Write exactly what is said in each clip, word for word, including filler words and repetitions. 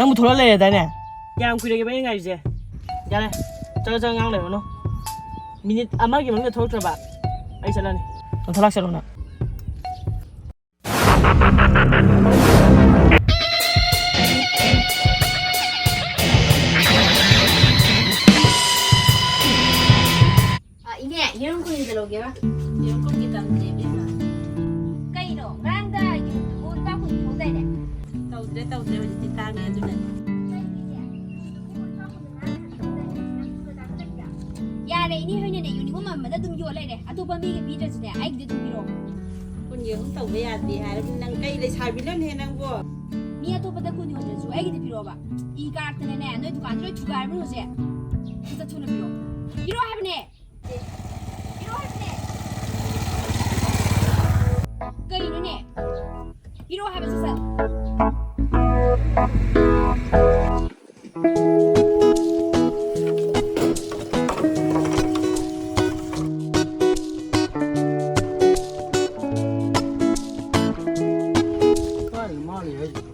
ꯅꯪꯕꯨ ꯊꯣꯛꯂꯛ ꯂꯩꯔꯦꯗꯥꯏꯅꯦ? ꯀꯌꯥꯝ ꯀꯨꯏꯔꯒꯦꯕ ꯑꯩꯅ ꯉꯥꯏꯔꯤꯁꯦ? ꯌꯥꯔꯦ, ꯆꯠꯂꯣ, ꯆꯠꯂꯣ, ꯉꯥꯡ ꯂꯩꯔꯨꯅꯨ꯫ ꯃꯤꯅꯤꯠ ꯑꯃꯒꯤ ꯃꯅꯨꯡꯗ ꯊꯣꯛꯂꯛꯇ꯭ꯔꯕ ꯑꯩ ꯆꯠꯂꯅꯤ꯫ ꯅꯪ ꯊꯣꯛꯂꯛꯁꯦ ꯅꯪ꯫ ꯑ, ꯏꯅꯦ, ꯌꯦꯔꯨꯝ ꯀꯨꯟꯒꯤꯗ ꯂꯧꯒꯦꯕ꯫ ꯌꯦꯔꯨꯝ ꯀꯨꯟꯒꯤ ꯇꯝꯗꯦ, ꯏꯕꯦꯝꯃ꯫ ꯀꯩꯅꯣ? ꯉꯔꯥꯡꯗ ꯌꯦꯔꯨꯝꯗꯨꯕꯨ ꯂꯨꯄꯥ ꯀꯨꯟ ꯄꯤꯍꯧꯗꯥꯏꯅꯦ? ꯇꯧꯗ꯭ꯔꯦ, ꯇꯧꯗ꯭ꯔꯦ, ꯍꯧꯖꯤꯛꯇꯤ ꯇꯥꯡꯉꯦ ꯑꯗꯨꯅꯅꯦ꯫ ꯀꯩꯒꯤꯅꯦ? ꯌꯦꯔꯨꯝꯗꯨꯕꯨ ꯂꯨꯄꯥ ꯀꯨꯟ ꯃꯉꯥ ꯈꯛꯇ ꯂꯩꯔꯦ, ꯅꯪ ꯁꯤꯗ ꯆꯥꯒꯗꯕꯅꯤꯗ? ꯌꯥꯔꯦ, ꯏꯅꯦ ꯍꯣꯏꯅꯅꯦ, ꯌꯦꯔꯨꯝ ꯑꯃ ꯑꯃꯗ ꯑꯗꯨꯝ ꯌꯣꯜ ꯂꯩꯔꯦ꯫ ꯑꯇꯣꯞꯄ ꯃꯤꯒ ꯄꯤꯗ꯭ꯔꯁꯨꯅꯦ, ꯑꯩꯒꯤꯗꯤ ꯑꯗꯨꯝ ꯄꯤꯔꯛꯑꯣ꯫ ꯀꯨꯟꯒꯤ ꯑꯍꯨꯝ ꯇꯧꯕ ꯌꯥꯗꯦ ꯍꯥꯏꯔꯕꯅꯤ, ꯅꯪ ꯀꯩ ꯂꯩꯁꯥꯕꯤꯅꯣꯅꯦ ꯅꯪꯕꯣ? ꯃꯤ ꯑꯇꯣꯞꯄꯗ ꯀꯨꯟ ꯌꯣꯟꯗ꯭ꯔꯁꯨ ꯑꯩꯒꯤꯗꯤ ꯄꯤꯔꯛꯑꯣꯕ꯫ ꯏ ꯀꯥꯔꯛꯇꯅꯅꯦ, ꯅꯣꯏ ꯗꯨꯀꯥꯟꯗ ꯂꯣꯏ ꯊꯨꯒꯥꯏꯔꯕꯅꯤ ꯍꯧꯖꯤꯛ꯫ ꯑꯝꯇ ꯊꯨꯅ ꯄꯤꯔꯛꯑꯣ꯫ ꯄꯤꯔꯛꯑꯣ ꯍꯥꯏꯕꯅꯦ꯫ ꯄꯤꯔꯛꯑꯣ ꯍꯥꯏꯕꯅꯦ꯫ ꯀꯩꯅꯣꯅꯦ? ꯄꯤꯔꯛꯑꯣ ꯍꯥꯏꯕ ꯁꯠ ꯁꯠ꯫ ꯀꯥꯏꯗ ꯃꯥ ꯂꯩ ꯍꯥꯏꯁꯤꯕꯣ?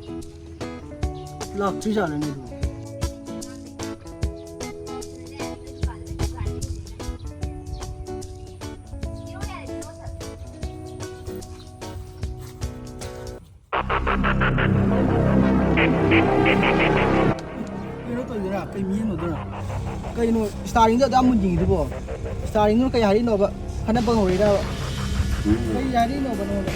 ꯂꯥꯛꯇ꯭ꯔꯤꯖꯥꯠꯂꯅꯦ ꯑꯗꯨꯕꯣ? ꯀꯩꯅꯣ ꯇꯧꯔꯤꯗꯨꯅ ꯀꯩ ꯃꯤꯅꯣꯗꯨꯅ? ꯀꯩꯅꯣ ꯏꯁꯇꯥꯔꯤꯡꯗꯣ ꯑꯗꯨ ꯌꯥꯝ ꯃꯨꯟ ꯌꯦꯡꯉꯤꯗꯨꯕꯣ? ꯏꯁꯇꯥꯔꯤꯡꯗꯨꯅ ꯀꯩ ꯍꯥꯏꯔꯤꯅꯣꯕ? ꯈꯠꯅꯕ ꯍꯧꯔꯤꯔꯕ? ꯀꯩ ꯍꯥꯏꯔꯤꯅꯣꯕ ꯅꯉꯣꯟꯗ?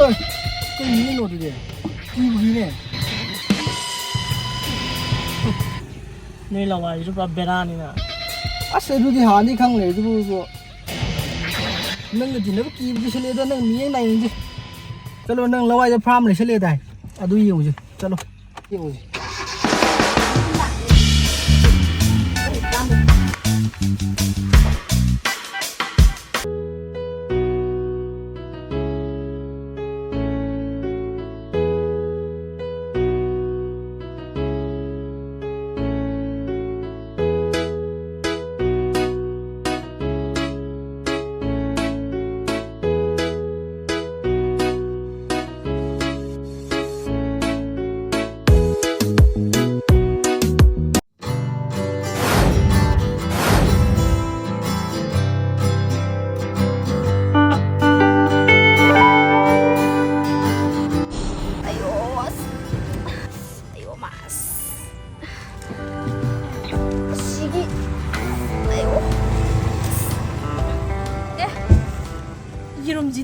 ꯑꯦ, ꯀꯩ ꯃꯤꯅꯣ ꯑꯗꯨꯗꯤ? ꯀꯤꯕꯨ ꯀꯤꯅꯦ꯫ ꯅꯣꯏ ꯂꯋꯥꯏꯁꯤꯁꯨ ꯄꯨꯔꯥ ꯕꯦꯔꯥꯅꯤꯅ꯫ ꯑꯁ, ꯑꯗꯨꯗꯤ ꯍꯥꯟꯅꯗꯤ ꯈꯪ ꯂꯩꯔꯦ ꯑꯗꯨꯕꯨ꯫ ꯅꯪꯒ ꯇꯤꯟꯅꯕ ꯀꯤꯕꯨ ꯀꯤꯁꯜꯂꯛꯑꯦꯗ, ꯅꯪ ꯃꯤꯠꯌꯦꯡ ꯅꯥꯌꯦꯡꯁꯦ꯫ ꯆꯠꯂꯣ, ꯅꯪ ꯂꯋꯥꯏꯗ ꯐꯥꯔꯝ ꯂꯩꯁꯜꯂꯦꯗꯥꯏ? ꯑꯗꯨ ꯌꯦꯡꯉꯨꯁꯦ, ꯆꯠꯂꯣ꯫ ꯌꯦꯡꯉꯨꯁꯦ꯫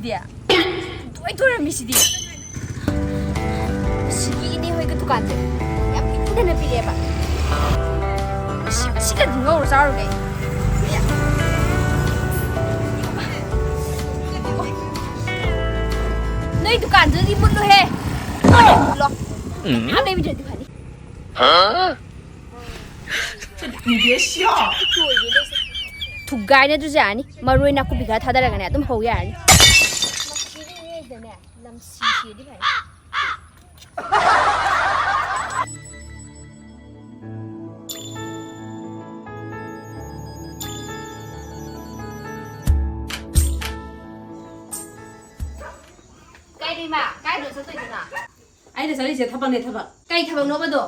ꯗꯤ? ꯂꯣꯏ ꯇꯣꯏꯔꯝꯃꯤꯁꯤꯗꯤ꯫ ꯁꯤꯒꯤ ꯏꯅꯦ ꯍꯣꯏꯒꯤ ꯗꯨꯀꯥꯟꯁꯦ ꯌꯥꯝ ꯄꯤꯛꯊꯟꯅ ꯄꯤꯔꯛꯑꯦꯕ꯫ ꯁꯤ, ꯁꯤꯒꯗꯤ ꯉꯧꯔ ꯆꯥꯔꯨꯒꯦ ꯑꯩ꯫ ꯅꯣꯏ ꯗꯨꯀꯥꯟꯗꯨꯗꯤ ꯃꯨꯠꯂꯨꯍꯦ꯫ ꯃꯨꯠꯂꯣ꯫ ꯎꯝ꯫ ꯌꯥꯝ ꯂꯩꯕꯤꯗ꯭ꯔꯗꯤ ꯐꯅꯤ꯫ ꯍꯥ? ꯊꯨꯒꯥꯏꯅꯗ꯭ꯔꯁꯨ ꯌꯥꯔꯅꯤ꯫ ꯃꯔꯣꯏ ꯅꯥꯀꯨꯞꯄꯤ ꯈꯔ ꯊꯥꯗꯔꯒꯅꯦ ꯑꯗꯨꯝ ꯍꯧ ꯌꯥꯔꯅꯤ꯫ ꯃꯁꯤꯗꯤꯅꯦ ꯂꯝꯁꯤꯁꯤꯗꯤ ꯐꯩ꯫ ꯀꯩꯅꯣ ꯏꯃꯥ? ꯀꯥꯏꯗꯅꯣ ꯆꯠꯇꯣꯏꯗꯨꯅ? ꯑꯩꯅ ꯆꯠꯂꯤꯁꯦ ꯊꯕꯛꯅꯦ, ꯊꯕꯛ꯫ ꯀꯩ ꯊꯕꯛꯅꯣꯕꯗꯣ?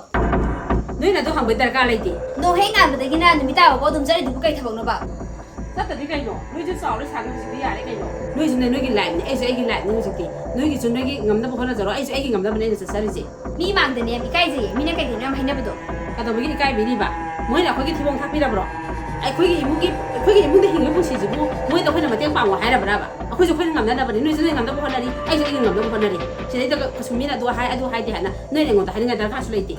ꯅꯣꯏꯅ ꯑꯗꯨ ꯍꯪꯕꯩ ꯗꯔꯀꯥꯔ ꯂꯩꯇꯦ꯫ ꯅꯣꯡꯍꯦꯛ ꯉꯥꯟꯕꯗꯒꯤꯅ ꯅꯨꯃꯤꯠ ꯇꯥꯕꯐꯥꯎ ꯑꯗꯨꯝ ꯆꯠꯂꯤꯗꯨꯕꯨ ꯀꯩ ꯊꯕꯛꯅꯣꯕ? ꯆꯠꯇꯗꯤ ꯀꯩꯅꯣ? ꯅꯣꯏꯁꯨ ꯆꯥꯎꯔꯦ, ꯁꯥꯡꯉꯦ, ꯍꯧꯖꯤꯛꯇꯤ ꯌꯥꯔꯦ ꯀꯩꯅꯣ? ꯅꯣꯏꯁꯨꯅꯦ ꯅꯣꯏꯒꯤ ꯂꯥꯏꯐꯅꯦ, ꯑꯩꯁꯨ ꯑꯩꯒꯤ ꯂꯥꯏꯐꯅꯦ ꯍꯧꯖꯤꯛꯇꯤ꯫ ꯅꯣꯏꯒꯤꯁꯨ ꯅꯣꯏꯒꯤ ꯉꯝꯅꯕ ꯍꯣꯠꯅꯖꯔꯣ, ꯑꯩꯁꯨ ꯑꯩꯒꯤ ꯉꯝꯅꯕꯅꯦ ꯑꯩꯅ ꯆꯠꯆꯔꯤꯁꯦ꯫ ꯃꯤ ꯃꯥꯡꯗꯅꯦ ꯌꯥꯝ ꯏꯀꯥꯏꯖꯩꯌꯦ, ꯃꯤꯅ ꯀꯩꯗꯩꯅꯣ ꯌꯥꯝ ꯍꯥꯏꯅꯕꯗꯣ꯫ ꯀꯩꯗꯧꯕꯒꯤ ꯏꯀꯥꯏꯕꯤꯔꯤꯕ? ꯃꯣꯏꯅ ꯑꯩꯈꯣꯏꯒꯤ ꯊꯤꯕꯣꯡ ꯊꯥꯛꯄꯤꯔꯕ꯭ꯔꯣ? ꯑꯩꯈꯣꯏꯒꯤ ꯏꯃꯨꯡꯒꯤ, ꯑꯩꯈꯣꯏꯒꯤ ꯏꯃꯨꯡꯗ ꯍꯤꯡꯉꯤꯕ ꯄꯨꯟꯁꯤꯁꯤꯕꯨ ꯃꯣꯏꯗ ꯑꯩꯈꯣꯏꯅ ꯃꯇꯦꯡ ꯄꯥꯡꯉꯣ ꯍꯥꯏꯔꯕ꯭ꯔꯕ? ꯑꯩꯈꯣꯏꯁꯨ ꯑꯩꯈꯣꯏꯅ ꯉꯝꯅꯅꯕꯅꯤ, ꯅꯣꯏꯁꯨ ꯅꯣꯏ ꯉꯝꯅꯕ ꯍꯣꯠꯅꯔꯤ, ꯑꯩꯁꯨ ꯑꯩꯒꯤ ꯉꯝꯅꯕ ꯍꯣꯠꯅꯔꯤ꯫ ꯁꯤꯗꯩꯗ ꯀꯩꯁꯨ ꯃꯤꯅ ꯑꯗꯨ ꯍꯥꯏ, ꯑꯗꯨ ꯍꯥꯏꯗꯦ ꯍꯥꯏꯅ ꯅꯣꯏꯅ ꯑꯩꯉꯣꯟꯗ ꯍꯥꯏꯅꯤꯡꯉꯥꯏ ꯗꯔꯀꯥꯔꯁꯨ ꯂꯩꯇꯦ꯫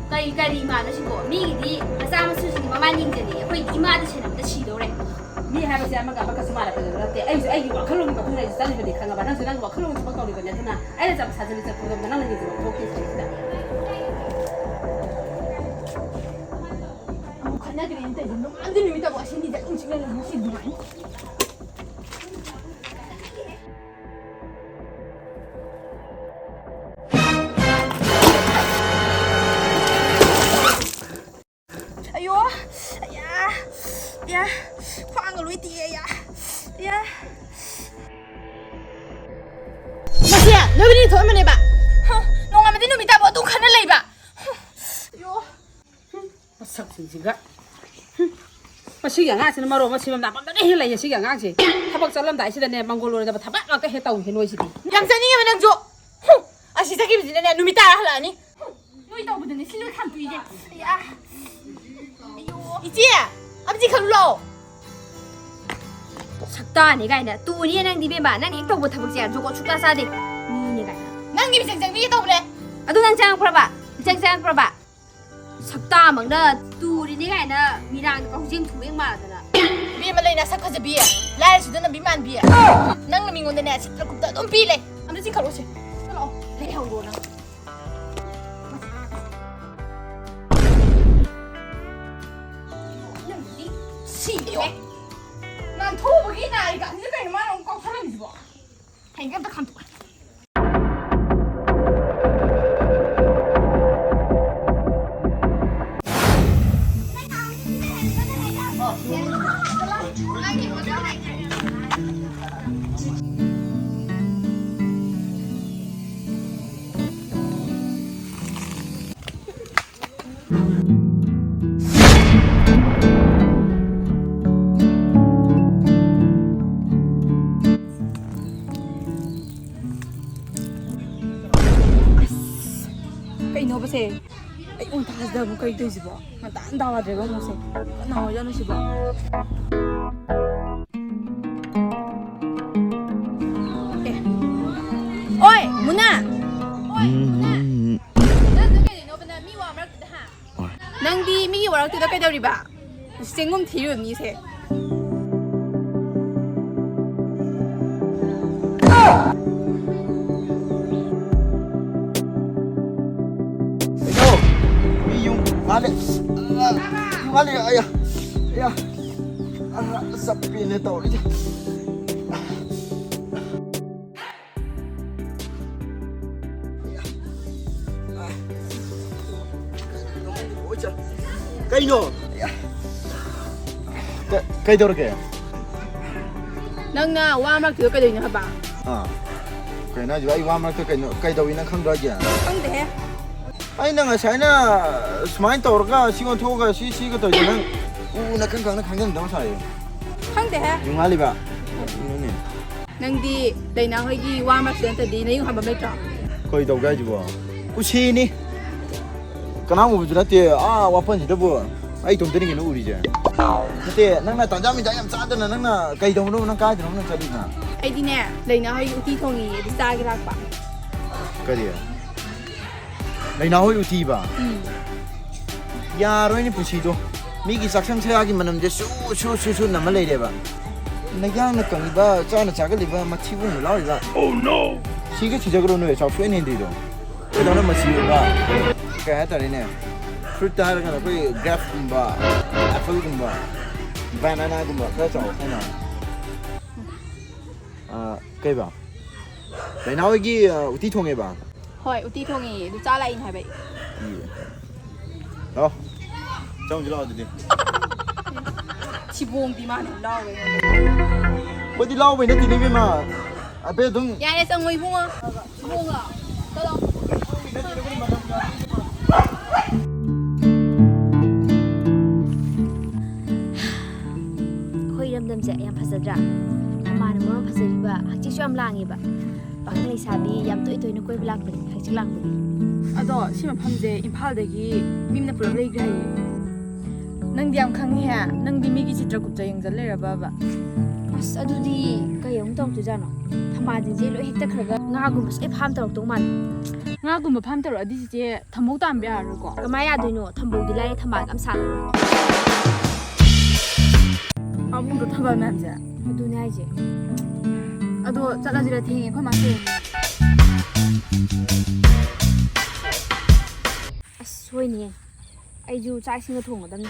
ꯀꯔꯤ, ꯀꯔꯤ ꯏꯃꯥꯅꯣ ꯁꯤꯕꯣ? ꯃꯤꯒꯤꯗꯤ ꯃꯆꯥ ꯃꯁꯨꯁꯤꯡꯒꯤ ꯃꯃꯥꯏ ꯌꯦꯡꯖꯜꯂꯤ, ꯑꯩꯈꯣꯏꯗꯤ ꯏꯃꯥꯗ ꯁꯦꯟꯅꯕꯗ ꯁꯤꯗꯧꯔꯦ꯫ ꯃꯤ ꯍꯥꯏꯕꯁꯦ ꯑꯃꯒ ꯑꯃꯒꯁꯨ ꯃꯥꯟꯅꯕ ꯅꯠꯇꯦ꯫ ꯑꯩꯁꯨ ꯑꯩꯒꯤ ꯋꯥꯈꯜꯂꯣꯟꯒꯤ ꯃꯇꯨꯡ ꯏꯟꯅ ꯑꯩꯁꯨ ꯆꯠꯂꯤꯕꯅꯤ, ꯈꯪꯉꯕ? ꯅꯪꯁꯨ ꯅꯪꯒꯤ ꯋꯥꯈꯜꯂꯣꯟꯒꯤ ꯊꯕꯛ ꯇꯧꯔꯤꯕꯅꯤ, ꯑꯗꯨꯅ ꯑꯩꯅ ꯆꯠꯄ ꯁꯥꯖꯠ ꯂꯤꯆꯠ ꯈꯨꯗꯣꯡꯗ ꯅꯪꯅ ꯌꯦꯡꯁꯤꯟꯕ ꯊꯣꯛꯇꯦ ꯁꯤꯗꯩꯁꯤꯗ꯫ ꯑꯃꯨꯛ ꯈꯠꯅꯒ꯭ꯔꯦꯅ ꯇꯧꯔꯤꯁꯦ, ꯅꯣꯡꯉꯥꯟꯕꯗꯩ ꯅꯨꯃꯤꯠ ꯇꯥꯕꯧ ꯑꯁꯤꯅꯤꯗ ꯑꯗꯨꯝ ꯆꯤꯛꯂ ꯂꯩ, ꯉꯁꯤꯗꯤ ꯅꯨꯡꯉꯥꯏꯅꯤ꯫ ꯑꯌꯣ, ꯑꯌꯥ, ꯑꯌꯥ, ꯈ꯭ꯋꯥꯡꯒ ꯂꯣꯏ ꯇꯦꯛꯑꯦ, ꯑꯌꯥ, ꯑꯌꯥ꯫ ꯃꯁꯤ ꯅꯣꯏꯕꯅꯤ ꯊꯣꯛꯑꯝꯕꯅꯦꯕ꯫ ꯍ, ꯅꯣꯡꯉꯥꯟꯕꯗꯩ ꯅꯨꯃꯤꯠ ꯇꯥꯕꯧ ꯑꯗꯨꯝ ꯈꯠꯅ ꯂꯩꯕ꯫ ꯍ, ꯑꯌꯣ꯫ ꯃꯁꯛꯁꯤꯡꯁꯤꯒ꯫ ꯍꯨꯝ꯫ ꯃꯁꯤꯒꯤ ꯑꯉꯥꯡꯁꯤꯅ ꯃꯔꯣꯟ ꯑꯃ ꯁꯤꯕꯝ ꯅꯥꯄꯝꯗꯅ ꯍꯦꯛ ꯂꯩꯌꯦ, ꯁꯤꯒꯤ ꯑꯉꯥꯡꯁꯦ꯫ ꯊꯕꯛ ꯆꯠꯂꯝꯗꯥꯏꯁꯤꯗꯅꯦ, ꯃꯪꯒꯣꯜ ꯑꯣꯏꯔꯣꯏꯗꯕ ꯊꯕꯛ ꯉꯥꯛꯇ ꯍꯦꯛ ꯇꯧꯏꯍꯦ ꯅꯣꯏꯁꯤꯗꯤ꯫ ꯌꯥꯝ ꯆꯠꯅꯤꯡꯉꯦꯕ ꯅꯪꯁꯨ꯫ ꯍꯨꯝ꯫ ꯑꯁꯤ ꯆꯠꯈꯤꯕꯁꯤꯅꯅꯦ, ꯅꯨꯃꯤꯠ ꯇꯥꯔ ꯍꯜꯂꯛꯑꯅꯤ꯫ ꯍꯨꯝ꯫ ꯅꯣꯏ ꯇꯧꯕꯗꯅꯦ ꯁꯤ ꯂꯣꯏ ꯈꯥꯝꯇꯣꯛꯏꯁꯦ꯫ ꯑꯌꯥ꯫ ꯑꯌꯣ꯫ ꯏꯆꯦ, ꯑꯝ ꯆꯤꯡꯈꯠꯂꯨ ꯂꯥꯛꯑꯣ꯫ ꯁꯛꯇꯥꯅꯤ ꯀꯥꯏꯅ꯫ ꯇꯨꯅꯤ ꯅꯪꯗꯤ ꯏꯕꯦꯝꯃ, ꯅꯪꯅ ꯍꯦꯛ ꯇꯧꯕ ꯊꯕꯛꯁꯦ ꯖꯨꯒꯣꯠ ꯁꯨꯛꯆꯥ ꯆꯥꯗꯦ꯫ ꯃꯤꯅꯦ ꯀꯥꯏꯅ꯫ ꯅꯪꯒꯤ ꯃꯤꯆꯪ ꯆꯪꯕꯤꯒꯦ ꯇꯧꯕꯅꯦ꯫ ꯑꯗꯨ ꯅꯪ ꯆꯪꯉꯛꯄ꯭ꯔꯕ? ꯃꯤꯆꯪ ꯆꯪꯉꯛꯄ꯭ꯔꯕ? ꯁꯛꯇꯥꯃꯛꯅ ꯇꯨꯔꯤꯅꯤ ꯀꯥꯏꯅ ꯃꯤꯔꯥꯡꯗ ꯀꯧꯖꯦꯡ ꯊꯨꯕꯦꯡ ꯃꯥꯟꯗꯅ꯫ ꯏꯕꯦꯝꯃ ꯂꯩꯅ ꯁꯛ ꯐꯖꯕꯤ, ꯂꯥꯏꯔꯁꯨꯗ ꯅꯝꯕꯤ ꯃꯥꯟꯕꯤ꯫ ꯅꯪꯅ ꯃꯤꯉꯣꯟꯗꯅꯦ ꯁꯤꯠꯄ ꯈꯨꯞꯇ ꯑꯗꯨꯝ ꯄꯤ ꯂꯩ꯫ ꯑꯝꯇ ꯆꯤꯡꯈꯠꯂꯣꯁꯦ꯫ ꯆꯠꯂꯣ꯫ ꯂꯩꯍꯧꯔꯣ ꯅꯪ꯫ ꯅꯪꯗꯤ ꯁꯤꯔꯦ꯫ ꯅꯥꯟꯊꯣꯛꯎꯕꯒꯤ ꯅꯥꯔꯤ ꯀꯥꯟꯁꯤꯗ ꯀꯩꯅꯣ ꯃꯥꯅ ꯑꯃꯨꯛ ꯀꯥꯎꯊꯔꯝꯃꯤꯁꯤꯕꯣ? ꯍꯌꯦꯡ ꯑꯝꯇ ꯈꯟꯇꯣꯛꯑꯦ꯫ ꯀꯩꯅꯣꯕꯁꯦ? ꯑꯩ ꯑꯣꯟ ꯊꯥꯖꯗꯕ ꯀꯩ ꯇꯧꯔꯤꯁꯤꯕꯣ? ꯉꯟꯇꯥꯅ ꯗꯥꯎ ꯌꯥꯗ꯭ꯔꯦꯕ ꯑꯃꯨꯛꯁꯦ꯫ ꯀꯅꯥ ꯑꯣꯏꯖꯥꯠꯅꯣ ꯁꯤꯕꯣ? ꯑꯦ꯫ ꯑꯣꯏ, ꯃꯨꯅꯥ! ꯑꯣꯏ, ꯃꯨꯅꯥ! ꯅꯪ ꯀꯩꯗꯧꯅꯣꯕ ꯅꯪ ꯃꯤ ꯋꯥ ꯃꯔꯛꯇꯨꯗ, ꯍꯥ? ꯅꯪꯗꯤ ꯃꯤꯒꯤ ꯋꯥꯔꯛꯇꯨꯗ ꯀꯩꯗꯧꯔꯤꯕ? ꯆꯦꯡꯒꯨꯝ ꯊꯤꯔꯤꯕ ꯃꯤꯁꯦ꯫ ꯀꯩꯅꯣ? ꯃꯤ ꯌꯨꯝ ꯋꯥꯠꯂꯦ꯫ ꯌꯨꯝ ꯋꯥꯠꯂꯦ꯫ ꯑꯌꯥ꯫ ꯑꯌꯥ꯫ ꯑ, ꯆꯞꯄꯦꯅꯦ ꯇꯧꯔꯤꯁꯦ꯫ ꯀꯩꯅꯣ? ꯀ-, ꯀꯩꯗꯧꯔꯒꯦ? ꯅꯪꯅ ꯋꯥ ꯃꯔꯛꯇꯨꯗ ꯀꯩꯗꯧꯔꯤꯅꯣ ꯍꯥꯏꯕ? ꯑꯥ꯫ ꯀꯩꯅꯣ ꯍꯥꯏꯁꯤꯕꯣ? ꯑꯩ ꯋꯥ ꯃꯔꯛꯇ ꯀꯩꯅꯣ, ꯀꯩꯗꯧꯏ ꯅꯪ ꯈꯪꯗ꯭ꯔꯣ ꯍꯥꯏꯁꯦ? ꯈꯪꯗꯦꯍꯦ꯫ ꯑꯩꯅ ꯉꯁꯥꯏꯅ ꯁꯨꯃꯥꯏꯅ ꯇꯧꯔꯒ ꯁꯤ ꯑꯣꯟꯊꯣꯛꯑꯒ ꯁꯤ, ꯁꯤꯒ ꯇꯧꯔꯤꯁꯦ ꯅꯪ ꯎꯅ ꯈꯪ ꯈꯪꯅ ꯈꯪꯖꯟꯗꯧ ꯁꯥꯔꯤꯌꯦ꯫ ꯈꯪꯗꯦꯍꯦ꯫ ꯌꯨꯝ ꯍꯥꯜꯂꯤꯕ? ꯀꯩꯅꯣꯅꯦ꯫ ꯅꯪꯗꯤ ꯂꯩꯅꯥ ꯍꯣꯏꯒꯤ ꯋꯥ ꯃꯔꯛꯇꯨꯗ ꯅꯠꯇ꯭ꯔꯗꯤ ꯅꯌꯨꯝ ꯍꯟꯐꯝ ꯂꯩꯇ꯭ꯔꯣ? ꯀꯔꯤ ꯇꯧꯒꯦ ꯍꯥꯏꯁꯤꯕꯣ? ꯀꯨꯁꯤꯅꯤ꯫ ꯀꯅꯥꯝ ꯎꯕꯁꯨ ꯅꯠꯇꯦ, ꯑꯥ ꯋꯥꯄꯟꯁꯤꯗꯕꯨ꯫ ꯑꯩ ꯏꯇꯣꯝꯇꯅꯤ ꯀꯩꯅꯣ ꯎꯔꯤꯁꯦ꯫ ꯅꯠꯇꯦ, ꯅꯪꯅ ꯇꯟꯖꯥ ꯃꯤꯖꯥ ꯌꯥꯝ ꯆꯥꯗꯅ ꯅꯪꯅ ꯀꯩꯗꯧꯕꯅꯣ, ꯅꯪ ꯀꯥꯏꯗꯅꯣ ꯅꯪ ꯆꯠꯂꯤꯅ? ꯑꯩꯗꯤꯅꯦ, ꯂꯩꯅꯥ ꯍꯣꯏꯒꯤ ꯎꯇꯤ ꯊꯣꯡꯉꯤ, ꯑꯗꯨ ꯆꯥꯒꯦ ꯂꯥꯛꯄ꯫ ꯀꯔꯤ? ꯂꯩꯅꯥ ꯍꯣꯏ ꯎꯇꯤꯕ? ꯎꯝ꯫ ꯌꯥꯔꯣꯏꯅꯦ ꯄꯨꯟꯁꯤꯗꯣ꯫ ꯃꯤꯒꯤ ꯆꯥꯛꯁꯪ ꯁꯌꯥꯒꯤ ꯃꯅꯝꯁꯦ ꯁꯨ, ꯁꯨ, ꯁꯨ, ꯁꯨ ꯅꯝꯃ ꯂꯩꯔꯦꯕ꯫ ꯅꯌꯥꯡꯅ ꯀꯪꯉꯤꯕ, ꯆꯥꯅ ꯆꯥꯒꯜꯂꯤꯕ, ꯃꯊꯤꯕꯣꯡꯅ ꯂꯥꯎꯔꯤꯕ꯫ Oh no! ꯁꯤꯒ ꯊꯤꯖꯈ꯭ꯔꯣ ꯅꯣꯏ, ꯆꯥꯎꯊꯣꯛꯑꯦꯅꯦ ꯍꯦꯟꯗ꯭ꯔꯤꯗꯣ꯫ ꯀꯩꯗꯧꯅ ꯃꯆꯤ ꯑꯣꯏꯕ, ꯀꯩ ꯍꯥꯏꯇꯥꯔꯦꯅꯦ, ꯐ꯭ꯔꯨꯏꯠꯇ ꯍꯥꯏꯔꯒꯅ ꯑꯩꯈꯣꯏ ꯒ꯭ꯔꯦꯞꯀꯨꯝꯕ, ꯑꯦꯄꯜꯒꯨꯝꯕ, ꯕꯅꯥꯅꯥꯒꯨꯝꯕ ꯈꯔ ꯆꯥꯎ ꯍꯥꯏꯅ꯫ ꯑ, ꯀꯩꯕ? ꯂꯩꯅꯥ ꯍꯣꯏꯒꯤ, ꯑ, ꯎꯇꯤ ꯊꯣꯡꯉꯦꯕ? ꯍꯣꯏ, ꯎꯇꯤ ꯊꯣꯡꯉꯦ꯫ ꯑꯗꯨ ꯆꯥ ꯂꯥꯛꯏꯅꯦ ꯍꯥꯏꯕ ꯑꯩ꯫ ꯏ꯫ ꯂꯥꯛꯑꯣ꯫ ꯆꯪꯁꯤ ꯂꯥꯛꯑꯣ ꯑꯗꯨꯗꯤ꯫ ꯊꯤꯕꯣꯡꯗꯤ ꯃꯥꯅ ꯂꯥꯎꯋꯦ꯫ ꯑꯩꯈꯣꯏꯗꯤ ꯂꯥꯎꯕꯩ ꯅꯠꯇꯦꯅꯦ ꯏꯕꯦꯝꯃ꯫ ꯍꯥꯏꯐꯦꯠ ꯑꯗꯨꯝ ꯌꯥꯔꯦ, ꯆꯪꯉꯣ ꯏꯕꯨꯡꯉꯣ꯫ ꯏꯕꯨꯡꯉꯣ꯫ ꯆꯠꯂꯣ꯫ ꯑꯩꯈꯣꯏ ꯏꯔꯝꯗꯝꯁꯦ ꯌꯥꯝ ꯐꯖꯗ꯭ꯔꯥ? ꯊꯝꯕꯥꯜꯅ ꯃꯔꯣꯟ ꯐꯖꯔꯤꯕ, ꯍꯛꯆꯤꯠꯁꯨ ꯌꯥꯝ ꯂꯥꯡꯉꯤꯕ꯫ ꯄꯥꯈꯪ ꯂꯩꯁꯥꯕꯤ ꯌꯥꯝ ꯇꯣꯏ ꯇꯣꯏꯅ ꯀꯣꯏꯕ ꯂꯥꯛꯄꯅꯦ, ꯍꯛꯆꯤꯠ ꯂꯥꯡꯕꯒꯤ꯫ ꯑꯗꯣ ꯁꯤ ꯃꯐꯝꯁꯦ ꯏꯝꯐꯥꯜꯗꯒꯤ ꯃꯤ ꯑꯃꯅ ꯄꯨꯂꯞ ꯂꯩꯈ꯭ꯔꯦ ꯍꯥꯏꯌꯦ꯫ ꯅꯪꯗꯤ ꯌꯥꯝ ꯈꯪꯉꯤꯍꯦ꯫ ꯅꯪꯗꯤ ꯃꯤꯒꯤ ꯆꯤꯇ꯭ꯔꯒꯨꯞꯇ ꯌꯦꯡꯖꯜ ꯂꯩꯔꯕꯕ? ꯑꯁ, ꯑꯗꯨꯗꯤ ꯀꯩ ꯑꯃꯨꯛ ꯇꯧꯔꯛꯇꯣꯏꯖꯥꯠꯅꯣ? ꯊꯝꯕꯥꯜꯁꯤꯡꯁꯦ ꯂꯣꯏ ꯍꯦꯛꯇꯠꯈ꯭ꯔꯒ ꯉꯥꯒꯨꯝꯕꯁꯨ ꯂꯣꯏ ꯐꯥꯝ ꯇꯧꯔꯛꯇꯧ ꯃꯥꯜꯂꯦ꯫ ꯉꯥꯒꯨꯝꯕ ꯐꯥꯝ ꯇꯧꯔꯛꯑꯗꯤ ꯆꯤꯆꯦ, ꯊꯝꯕꯧ ꯇꯥꯟꯕ ꯌꯥꯔꯔꯣꯏꯀꯣ? ꯀꯃꯥꯏ ꯌꯥꯗꯣꯏꯅꯣ? ꯊꯝꯕꯧꯗꯤ ꯂꯥꯏꯔꯦ, ꯊꯝꯕꯥꯜꯒ ꯑꯝ ꯁꯥꯠꯂꯔꯣꯏ꯫ ꯄꯥꯝꯃꯨꯗ꯭ꯔꯣ ꯊꯝꯕꯥꯜ ꯃꯌꯥꯝꯁꯦ? ꯑꯗꯨꯅꯦ ꯍꯥꯏꯁꯦ꯫ ꯑꯗꯣ ꯆꯠꯂꯁꯤꯔ? ꯊꯦꯡꯉꯦ, ꯑꯩꯈꯣꯏ ꯃꯥ ꯊꯦꯡꯉꯦ꯫ ꯑꯁ, ꯍꯣꯏꯅꯦ꯫ ꯑꯩꯁꯨ ꯆꯥꯛ ꯏꯁꯤꯡꯒ ꯊꯣꯡꯒꯗꯕꯅꯤ꯫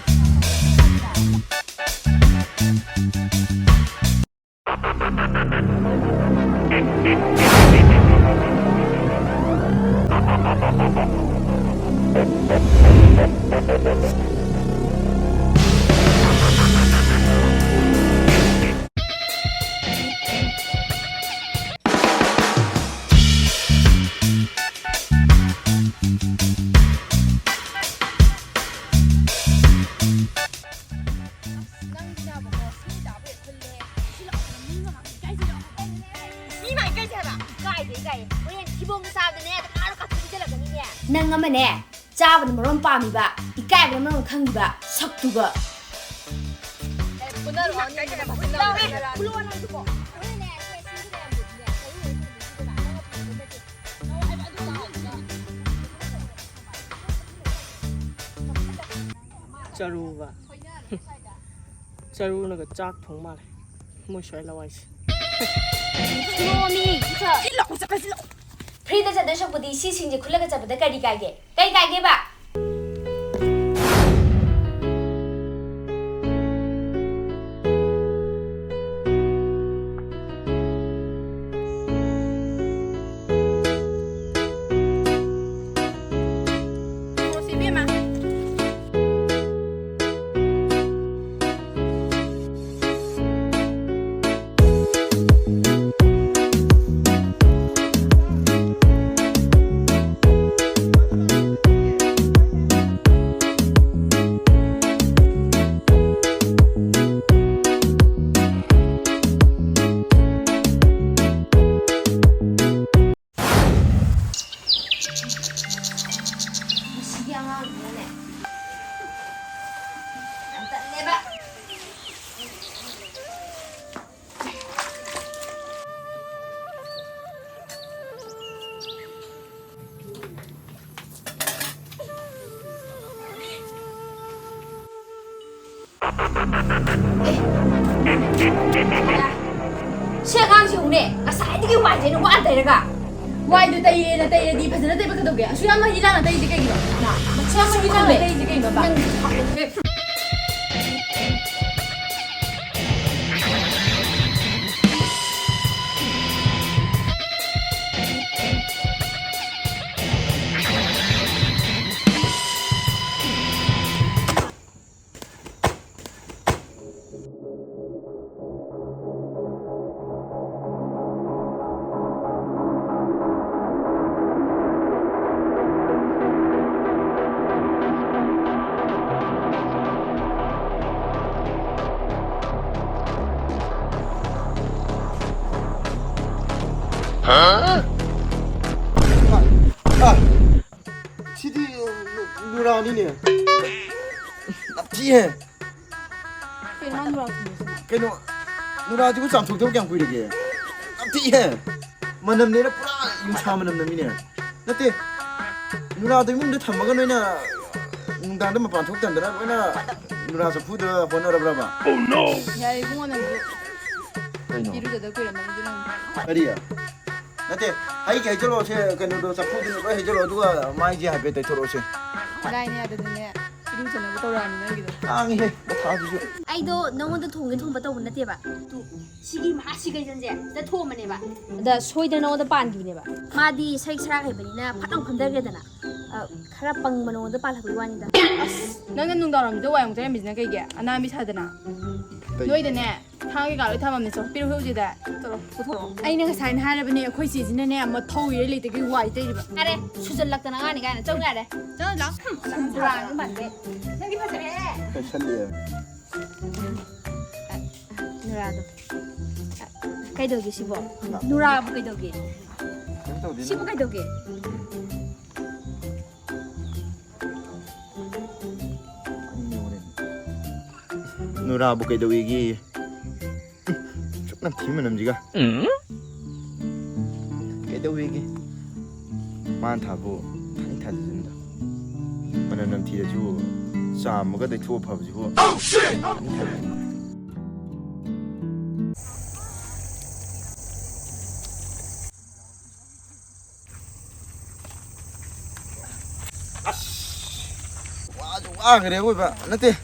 ꯅꯪꯁꯤꯅꯕꯀꯣ, ꯁꯤ ꯆꯥꯕ ꯍꯦꯛ ꯈꯨꯜꯂꯦ꯫ ꯁꯤ ꯂꯥꯛꯑꯣ, ꯃꯤ ꯃꯥꯡ ꯏꯀꯥꯏꯁꯤ ꯂꯥꯛꯑꯣ꯫ ꯃꯤ ꯃꯥꯡ ꯏꯀꯥꯏꯁꯤ ꯍꯥꯏꯕ? ꯏꯀꯥꯏꯗꯦ, ꯏꯀꯥꯏꯗꯦ꯫ ꯍꯣꯔꯦꯟ ꯊꯤꯕꯣꯡ ꯆꯥꯕꯗꯅꯦ, ꯅꯪ ꯑꯥꯗ ꯀꯥꯊꯣꯛꯆꯜꯂꯛꯀꯅꯤꯅꯦ꯫ ꯅꯪ ꯑꯃꯅꯦ, ꯆꯥꯕꯅ ꯃꯔꯣꯟ ꯄꯥꯝꯃꯤꯕ, ꯏꯀꯥꯏꯕꯅ ꯃꯔꯣꯟ ꯈꯪꯉꯤꯕ, ꯁꯛꯇꯨꯒ꯫ ꯆꯔꯨꯕ꯫ ꯆꯔꯨꯅꯒ ꯆꯥꯛ ꯊꯣꯡ ꯃꯥꯜꯂꯦ꯫ ꯃꯣꯏ ꯁ꯭ꯋꯥꯏ ꯂꯋꯥꯏꯁꯦ꯫ ꯐ꯭ꯔꯤꯗ ꯆꯠꯇꯣꯏ ꯁꯔꯨꯛꯄꯨꯗꯤ ꯁꯤꯁꯤꯡꯁꯦ ꯈꯨꯜꯂꯒ ꯆꯠꯄꯗ ꯀꯔꯤ ꯀꯥꯏꯒꯦ? ꯀꯩ ꯀꯥꯏꯒꯦꯕ? ꯃꯁꯤꯒꯤ ꯑꯉꯥꯡꯁꯤꯅꯅꯦ ꯌꯥꯝ ꯇꯜꯂꯦꯕ꯫ ꯁꯤ ꯑꯉꯥꯡꯁꯤ ꯌꯦꯡꯉꯨꯅꯦ, ꯉꯁꯥꯏꯗꯒꯤ ꯋꯥꯏꯁꯦ ꯑꯩꯅ ꯋꯥꯅ ꯇꯩꯔꯒ꯫ ꯋꯥꯏꯗꯨ ꯇꯩꯔꯦꯅ ꯇꯩꯔꯗꯤ ꯐꯖꯅ ꯇꯩꯕ ꯀꯩꯗꯧꯒꯦ? ꯑꯁꯨꯛ ꯌꯥꯝꯅ ꯏꯂꯥꯡꯅ ꯇꯩꯔꯤꯁꯦ ꯀꯩꯒꯤꯅꯣ? ꯃꯁꯤ ꯌꯥꯝꯅ ꯏꯂꯥꯡꯅ ꯇꯩꯔꯤꯁꯦ ꯀꯩꯅꯣꯕ? ꯅꯪ ꯍꯥ? ꯑ, ꯑ, ꯁꯤꯗꯤ, ꯑ, ꯅꯨꯔꯥꯅꯤꯅꯦ꯫ ꯊꯤꯍꯦ꯫ ꯀꯩꯅꯣ ꯃꯥ ꯅꯨꯔꯥ ꯊꯣꯡꯉꯤꯁꯤꯅ? ꯀꯩꯅꯣ, ꯅꯨꯔꯥꯁꯤꯕꯨ ꯆꯥꯝꯊꯣꯛꯇꯕ ꯀꯌꯥꯝ ꯀꯨꯏꯔꯒꯦ? ꯌꯥꯝ ꯊꯤꯍꯦ꯫ ꯃꯅꯝꯅꯦꯅ ꯄꯨꯔꯥ ꯌꯨꯡꯁꯥ ꯃꯅꯝ ꯅꯝꯃꯤꯅꯦ꯫ ꯅꯠꯇꯦ, ꯅꯨꯔꯥꯗꯣ ꯏꯃꯨꯡꯗ ꯊꯝꯃꯒ ꯅꯣꯏꯅ ꯅꯨꯡꯗꯥꯡꯗ ꯃꯄꯥꯟ ꯊꯣꯛ ꯇꯟꯗꯅ ꯂꯣꯏꯅ ꯅꯨꯔꯥ ꯆꯐꯨꯗ ꯍꯣꯠꯅꯔꯕ꯭ꯔꯕ? ꯌꯥꯔꯦ ꯏꯕꯨꯡꯉꯣ, ꯅꯪꯁꯨ ꯀꯩꯅꯣ? ꯏꯔꯨꯖꯗ ꯀꯨꯏꯔꯝꯃꯅꯤ ꯑꯗꯨ ꯅꯪ꯫ ꯀꯔꯤ? ꯅꯠꯇꯦ, ꯍꯩꯒꯤ ꯍꯩꯖꯜꯂꯛꯑꯣꯁꯦ, ꯀꯩꯅꯣꯗꯣ, ꯆꯐꯨꯗꯨꯅ ꯂꯣꯏ ꯍꯩꯖꯜꯂꯛꯑꯣ, ꯑꯗꯨꯒ ꯃꯥꯏꯁꯦ ꯍꯥꯏꯐꯦꯠ ꯇꯩꯊꯣꯔꯛꯑꯣꯁꯦ꯫ ꯂꯥꯏꯅꯦ ꯑꯗꯨꯗꯤꯅꯦ, ꯏꯔꯨꯖꯅꯕ ꯇꯧꯔꯛꯑꯕꯅꯤ ꯅꯪꯒꯤꯗꯣ꯫ ꯇꯥꯡꯉꯤꯍꯦ, ꯃꯊꯥꯁꯤꯁꯨ꯫ ꯑꯩꯗꯣ ꯅꯉꯣꯟꯗ ꯊꯣꯡꯒꯦ ꯊꯣꯡꯕ ꯇꯧꯕ ꯅꯠꯇꯦꯕ꯫ ꯇꯨ, ꯁꯤꯒꯤ ꯃꯍꯥꯁꯤ ꯀꯩꯖꯟꯁꯦ ꯁꯤꯗ ꯊꯣꯛꯑꯝꯕꯅꯦꯕ꯫ ꯑꯗ ꯁꯣꯏꯗꯅ ꯅꯉꯣꯟꯗ ꯄꯥꯟꯈꯤꯕꯅꯦꯕ꯫ ꯃꯥꯗꯤ ꯁꯔꯤꯛ ꯁꯔꯥꯛ ꯍꯩꯕꯅꯤꯅ ꯐꯠ ꯂꯥꯎ ꯐꯝꯊꯈ꯭ꯔꯦꯗꯅ꯫ ꯑ, ꯈꯔ ꯄꯪꯕ ꯅꯉꯣꯟꯗ ꯄꯥꯜꯂꯛꯄꯒꯤ ꯋꯥꯅꯤꯗ꯫ ꯑꯁ, ꯅꯪꯅ ꯅꯨꯡꯗꯥꯡꯋꯥꯏꯔꯝꯗ ꯋꯥꯏ ꯑꯃꯨꯛ ꯇꯩꯔꯝꯃꯤꯁꯤꯅ ꯀꯩꯒꯤ? ꯑꯅꯥꯟꯕꯤ ꯁꯥꯗꯅ꯫ ꯀꯩ? ꯅꯣꯏꯗꯅꯦ, ꯊꯥꯡ ꯀꯩꯀꯥ ꯂꯣꯏ ꯊꯝꯃꯝꯅꯦ, ꯆꯣ, ꯄꯤꯔꯨ ꯍꯧꯖꯤꯛꯇ꯫ ꯆꯠꯂꯣ, ꯄꯨꯊꯣꯔꯛꯑꯣ꯫ ꯑꯩꯅ ꯉꯁꯥꯏꯅ ꯍꯥꯏꯔꯕꯅꯦ, ꯑꯩꯈꯣꯏ ꯆꯦꯁꯤꯅꯅꯦ, ꯃꯊꯧ ꯏꯔꯩ ꯂꯩꯇꯒꯩ ꯋꯥꯏ ꯇꯩꯔꯤꯕ꯫ ꯌꯥꯔꯦ, ꯁꯨꯖꯜꯂꯛꯇꯅ ꯑꯉꯥꯡꯅꯤ ꯀꯥꯏꯅ꯫ ꯆꯠꯂꯨ ꯌꯥꯔꯦ꯫ ꯆꯠꯂꯨ ꯂꯥꯎ꯫ ꯍꯨꯝ, ꯁꯝꯕ꯭ꯔꯥ ꯑꯃ ꯃꯥꯟꯕꯤ꯫ ꯅꯪꯗꯤ ꯐꯖꯔꯦ꯫ ꯀꯩꯁꯜꯂꯛꯑꯦ꯫ ꯅꯨꯔꯥꯗꯣ꯫ ꯀꯩꯗꯧꯒꯦ ꯁꯤꯕꯣ? ꯅꯨꯔꯥꯕꯨ ꯀꯩꯗꯧꯒꯦ? ꯀꯩꯝ ꯇꯧꯗꯦ, ꯁꯤꯕꯨ ꯅꯪ꯫ ꯀꯩꯗꯧꯒꯦ? ꯅꯨꯔꯥꯕꯨ ꯀꯩꯗꯧꯋꯦꯒꯦ? ꯁꯨꯛ ꯅꯝꯊꯤ ꯃꯅꯝꯁꯤꯒ꯫ ꯀꯩꯗꯧꯋꯦꯒꯦ? ꯃꯥꯅ ꯊꯥꯕꯨ ꯊꯥꯅꯤ ꯊꯥꯖꯗꯣꯏꯅꯣ? ꯃꯅꯝ ꯅꯝꯊꯤꯔꯁꯨ ꯆꯥꯝꯃꯒ ꯇꯩꯊꯣꯛꯑ ꯐꯕꯁꯤꯕꯨ꯫ ꯊꯥꯅꯤ ꯊꯥꯖꯗꯣꯏꯅꯣ? ꯑꯁ, ꯋꯥꯁꯨ ꯋꯥꯈ꯭ꯔꯦ ꯑꯋꯣꯏꯕ꯫ ꯅꯠꯇꯦ,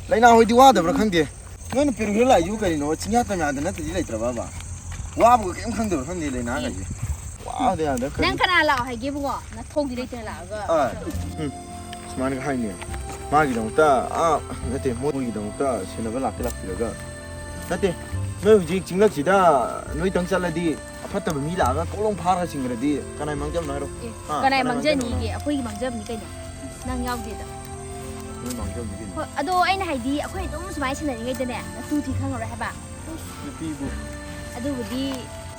ꯂꯩꯅꯥ ꯍꯣꯏꯗꯤ ꯋꯥꯗꯕ꯭ꯔꯥ ꯈꯪꯗꯦ꯫ ꯅꯣꯏꯅ ꯄꯦꯔꯨꯍꯦ ꯂꯥꯛꯏꯁꯤꯕꯨ ꯀꯔꯤꯅꯣ? ꯆꯤꯡꯌꯥ ꯇꯝꯌꯥꯗ ꯅꯠꯇ꯭ꯔꯗꯤ ꯂꯩꯇ꯭ꯔꯕꯕ? ꯋꯥꯕꯒ ꯀꯩꯝ ꯈꯪꯗꯕ꯭ꯔꯥ ꯈꯪꯗꯦ ꯂꯩꯅꯥꯒꯁꯦ꯫ ꯋꯥꯗ ꯌꯥꯗ ꯀꯔꯤ? ꯅꯪ ꯀꯅꯥ ꯂꯥꯛꯑꯣ ꯍꯥꯏꯒꯦ ꯏꯕꯨꯡꯉꯣ? ꯅꯊꯧꯗꯤ ꯂꯩꯇꯅ ꯂꯥꯛꯑꯒ꯫ ꯑꯥ, ꯎꯝ, ꯁꯨꯃꯥꯏꯅꯒ ꯍꯥꯏꯅꯦ꯫ ꯃꯥꯒꯤꯗꯃꯛꯇ, ꯑꯥ, ꯅꯠꯇꯦ, ꯃꯣꯏꯒꯤꯗꯃꯛꯇ ꯁꯦꯟꯅꯕ ꯂꯥꯛꯀꯦ ꯂꯥꯛꯄꯤꯔꯒ, ꯅꯠꯇꯦ, ꯅꯣꯏ ꯍꯧꯖꯤꯛ ꯆꯤꯡꯂꯛꯁꯤꯗ ꯅꯣꯏꯇꯪ ꯆꯠꯂꯗꯤ ꯑꯐꯠꯇꯕ ꯃꯤ ꯂꯥꯛꯑꯒ ꯀꯣꯛ ꯂꯣꯡ ꯐꯥꯔꯒ ꯆꯤꯡꯈ꯭ꯔꯗꯤ ꯀꯅꯥꯏ ꯃꯥꯡꯖꯕꯅꯣ ꯍꯥꯏꯔꯣ? ꯑꯦ, ꯍꯥ? ꯀꯅꯥꯏ ꯀꯅꯥꯏ ꯃꯥꯡꯖꯕꯅꯣ? ꯃꯥꯡꯖꯅꯤꯒꯦ? ꯑꯩꯈꯣꯏꯒꯤ ꯃꯥꯡꯖꯕꯅꯤ ꯀꯩꯅꯣ꯫ ꯅꯪ ꯌꯥꯎꯗꯦꯗ꯫ ꯅꯣꯏ ꯃꯥꯡꯖꯕꯅꯤ ꯀꯩꯅꯣ꯫ ꯍꯣꯏ, ꯑꯗꯣ ꯑꯩꯅ ꯍꯥꯏꯗꯤ ꯑꯩꯈꯣꯏ ꯑꯗꯨꯝ ꯁꯨꯃꯥꯏꯅ ꯁꯤꯟꯅꯔꯤꯉꯩꯗꯅꯦ, ꯅꯇꯨ ꯊꯤ ꯈꯪꯉꯔꯣꯏ ꯍꯥꯏꯕ꯫ ꯅꯨꯄꯤꯕꯨ꯫ ꯑꯗꯨꯕꯨꯗꯤ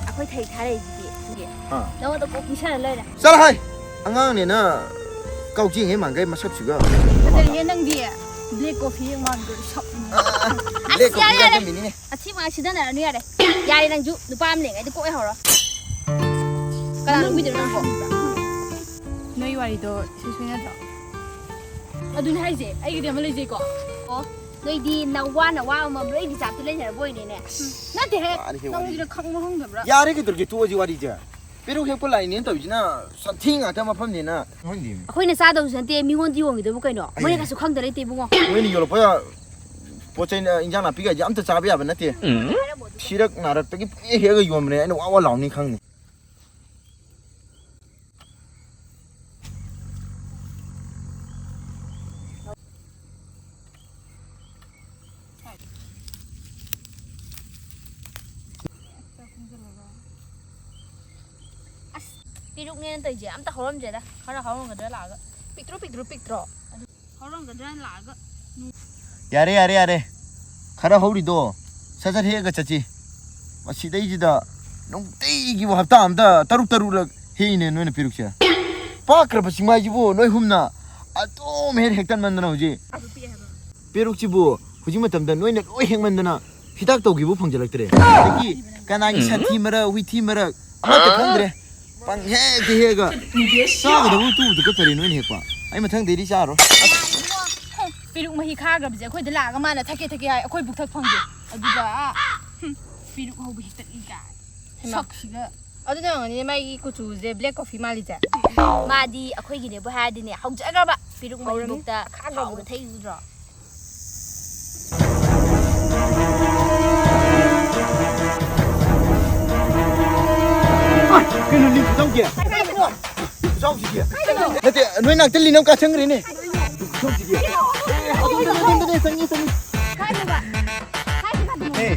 ꯑꯩꯈꯣꯏ ꯊꯩ ꯊꯥꯔꯛꯏꯁꯤꯗꯤ꯫ ꯍꯥ? ꯅꯉꯣꯟꯗ ꯀꯣꯛ ꯄꯤꯁꯜꯂ ꯂꯣꯏꯔꯦ꯫ ꯆꯠꯂꯣ ꯍꯥꯏ! ꯑꯉꯥꯡꯅꯦꯅ ꯀꯥꯎꯖꯦꯡꯉꯦ ꯃꯥꯟꯈꯩ ꯃꯁꯛꯁꯤꯒ꯫ ꯐꯖꯔꯤꯅꯦ ꯅꯪꯗꯤ꯫ Black coffee ꯌꯦꯡ ꯃꯥꯟꯗ꯭ꯔꯣ? ꯁꯛ ꯂꯦꯛ ꯀꯣꯐꯤ ꯌꯥꯔꯦ, ꯌꯥꯔꯦ꯫ ꯀꯥꯏꯗꯃꯤꯅꯤꯅꯦ꯫ ꯑꯊꯤꯕ ꯉꯥꯛ ꯁꯤꯗꯅꯔꯅꯨ ꯌꯥꯔꯦ꯫ ꯌꯥꯔꯦ, ꯅꯪꯁꯨ ꯅꯨꯄꯥ ꯑꯃ ꯂꯩꯉꯩꯗ ꯀꯣꯛ ꯍꯧꯔꯣ꯫ ꯀꯅꯥ ꯂꯧꯕꯤꯗꯣꯏꯅꯣ ꯅꯪꯕꯣ? ꯅꯣꯏ ꯋꯥꯔꯤꯗꯣ ꯁꯤ ꯁꯣꯏ ꯅꯠꯇ꯭ꯔꯣ? ꯑꯗꯨꯅꯦ ꯍꯥꯏꯁꯦ, ꯑꯩꯒꯤꯗꯤ ꯑꯃ ꯂꯩꯖꯩꯀꯣ꯫ ꯑꯣ, ꯅꯣꯏꯗꯤ ꯅꯋꯥ ꯅꯋꯥ ꯑꯃꯃꯝ ꯂꯣꯏ ꯔꯤꯖꯥꯞꯇ ꯂꯩꯅꯔꯕ ꯑꯣꯏꯅꯦꯅꯦ꯫ ꯅꯠꯇꯦꯍꯦ, ꯀꯥꯔꯤꯒꯤ ꯋꯥꯔꯤ? ꯅꯪꯒꯤꯗ ꯈꯪꯕ ꯈꯪꯗꯕ꯭ꯔꯥ? ꯌꯥꯔꯦ, ꯀꯩꯗꯧꯔꯒꯦ? ꯇꯣꯛꯑꯁꯤ ꯋꯥꯔꯤꯁꯦ꯫ ꯄꯦꯔꯨꯛ ꯍꯦꯛꯄ ꯂꯥꯛꯏꯅꯦꯅ ꯇꯧꯔꯤꯁꯤꯅ ꯁꯟꯊꯤ ꯉꯥꯛꯇ ꯃꯐꯝꯅꯤꯅ꯫ ꯈꯪꯗꯦ꯫ ꯑꯩꯈꯣꯏꯅ ꯆꯥꯗꯧꯁꯨ ꯅꯠꯇꯦ, ꯃꯤꯉꯣꯟꯗ ꯌꯣꯟꯈꯤꯗꯕꯨ ꯀꯩꯅꯣ? ꯃꯣꯏꯅ ꯀꯩꯁꯨ ꯈꯪꯗ ꯂꯩꯇꯦ ꯏꯕꯨꯡꯉꯣ꯫ ꯃꯣꯏꯅ ꯌꯣꯜꯂꯛꯄ ꯄꯣꯠ ꯆꯩ, ꯏꯟꯖꯥꯡ ꯅꯥꯄꯤꯒꯩꯁꯦ ꯑꯝꯇ ꯆꯥꯕ ꯌꯥꯕ ꯅꯠꯇꯦ꯫ ꯁꯤꯔꯛ ꯅꯥꯔꯛꯇꯒꯤ ꯄꯨꯡꯍꯦꯛ ꯍꯦꯛꯑꯒ ꯌꯣꯟꯕꯅꯦ꯫ ꯑꯩꯅ ꯋꯥ ꯋꯥ ꯂꯥꯎꯅꯤ ꯈꯪꯅꯤ꯫ ꯑꯁ, ꯄꯤꯔꯨꯛꯅꯦꯅ ꯇꯧꯔꯤꯁꯦ ꯑꯝꯇ ꯍꯧꯔꯝꯗ꯭ꯔꯦꯗ꯫ ꯈꯔ ꯍꯧꯔꯝꯒꯗ꯭ꯔꯥ ꯂꯥꯛꯑꯒ꯫ ꯄꯤꯛꯇ꯭ꯔꯨ ꯄꯤꯛꯇ꯭ꯔꯨ ꯄꯤꯛꯇ꯭ꯔꯣ? ꯑꯗꯨ ꯍꯧꯔꯝꯒꯗ꯭ꯔꯥꯅ ꯂꯥꯛꯑꯒ꯫ ꯌꯥꯔꯦ, ꯌꯥꯔꯦ, ꯌꯥꯔꯦ꯫ ꯈꯔ ꯍꯧꯔꯤꯗꯣ ꯁꯠ ꯁꯠ ꯍꯦꯛꯑꯒ ꯆꯠꯁꯤ꯫ ꯃꯁꯤꯗꯩꯁꯤꯗ ꯅꯨꯡꯇꯤꯒꯤꯕꯨ ꯍꯞꯇꯥ ꯑꯝꯗ ꯇꯔꯨꯛ ꯇꯔꯨꯛꯂꯛ ꯍꯦꯛꯏꯅꯦ ꯅꯣꯏꯅ ꯄꯤꯔꯨꯛꯁꯦ꯫ ꯄꯥꯛꯈ꯭ꯔꯕ ꯆꯤꯡꯃꯥꯏꯁꯤꯕꯨ ꯅꯣꯏ ꯍꯨꯝꯅ ꯑꯗꯨꯝ ꯍꯦꯛ ꯍꯦꯛꯇꯟꯃꯟꯗꯅ ꯍꯧꯖꯤꯛ꯫ ꯄꯦꯔꯨꯛꯁꯤꯕꯨ ꯍꯧꯖꯤꯛ ꯃꯇꯝꯗ ꯅꯣꯏꯅ ꯂꯣꯏ ꯍꯦꯛꯃꯟꯗꯅ ꯍꯤꯗꯥꯛ ꯇꯧꯒꯦꯕꯨ ꯐꯪꯖꯜꯂꯛꯇ꯭ꯔꯦ꯫ ꯑꯗꯒꯤ ꯀꯅꯥꯒꯤ ꯁꯟꯊꯤ ꯃꯔꯛ, ꯍꯨꯏꯊꯤ ꯃꯔꯛ ꯑꯃꯠꯇ ꯈꯪꯗ꯭ꯔꯦ꯫ ꯄꯪꯍꯦꯛꯇ ꯍꯦꯛꯑꯒ ꯆꯥꯒꯗꯕ ꯇꯨꯕꯨ ꯇꯨꯀꯠꯆꯔꯦ ꯅꯣꯏꯅ ꯍꯦꯛꯄ꯫ ꯑꯩ ꯃꯊꯪꯗꯩꯗꯤ ꯆꯥꯔꯣꯏ꯫ ꯄꯤꯔꯨꯛ ꯃꯍꯤ ꯈꯥꯈ꯭ꯔꯕꯁꯦ ꯑꯩꯈꯣꯏꯗ ꯂꯥꯛꯑꯒ ꯃꯥꯅ ꯊꯛꯀꯦ ꯊꯛꯀꯦ ꯍꯥꯏ, ꯑꯩꯈꯣꯏ ꯕꯨꯛ ꯊꯛ ꯐꯪꯗꯦ꯫ ꯑꯗꯨꯒ, ꯍꯨꯝ, ꯄꯤꯔꯨꯛ ꯍꯧꯕ ꯍꯦꯛꯇꯠꯂꯤ ꯀꯥꯏ꯫ ꯍꯩꯃꯥ꯫ ꯁꯛꯁꯤꯒ꯫ ꯑꯗꯨꯅ ꯑꯣꯏꯔꯝꯒꯅꯤ ꯃꯥꯒꯤ ꯀꯨꯆꯨꯁꯦ black coffee ꯃꯥꯜꯂꯤꯁꯦ꯫ ꯃꯥꯗꯤ ꯑꯩꯈꯣꯏꯒꯤꯅꯦꯕꯨ ꯍꯥꯏꯔꯗꯤꯅꯦ, ꯍꯧꯖꯈ꯭ꯔꯕ ꯄꯤꯔꯨꯛ ꯃꯍꯤꯕꯨꯛꯇ ꯈꯥꯈ꯭ꯔꯕ ꯊꯛꯏꯗ꯭ꯔꯣ? ꯀꯩꯅꯣ ꯂꯤꯟ ꯈꯨꯆꯥꯎꯁꯦ? ꯂꯤꯟ ꯈꯨꯆꯥꯎꯁꯤꯗꯤ? ꯅꯠꯇꯦ, ꯅꯣꯏ ꯅꯥꯛꯇ ꯂꯤꯟ ꯑꯃ ꯀꯥ ꯆꯪꯈ꯭ꯔꯦꯅꯦ꯫ ꯂꯤꯟ ꯈꯨꯆꯥꯎꯁꯤꯗꯤ? ꯑꯦ, ꯑꯗꯨꯗꯅꯦ, ꯑꯗꯨꯗꯅꯦ, ꯆꯪꯉꯦ, ꯆꯪꯉꯦ꯫ ꯀꯥꯏꯗꯅꯣꯕ? ꯀꯥꯏꯗꯅꯣ? ꯍꯦ꯫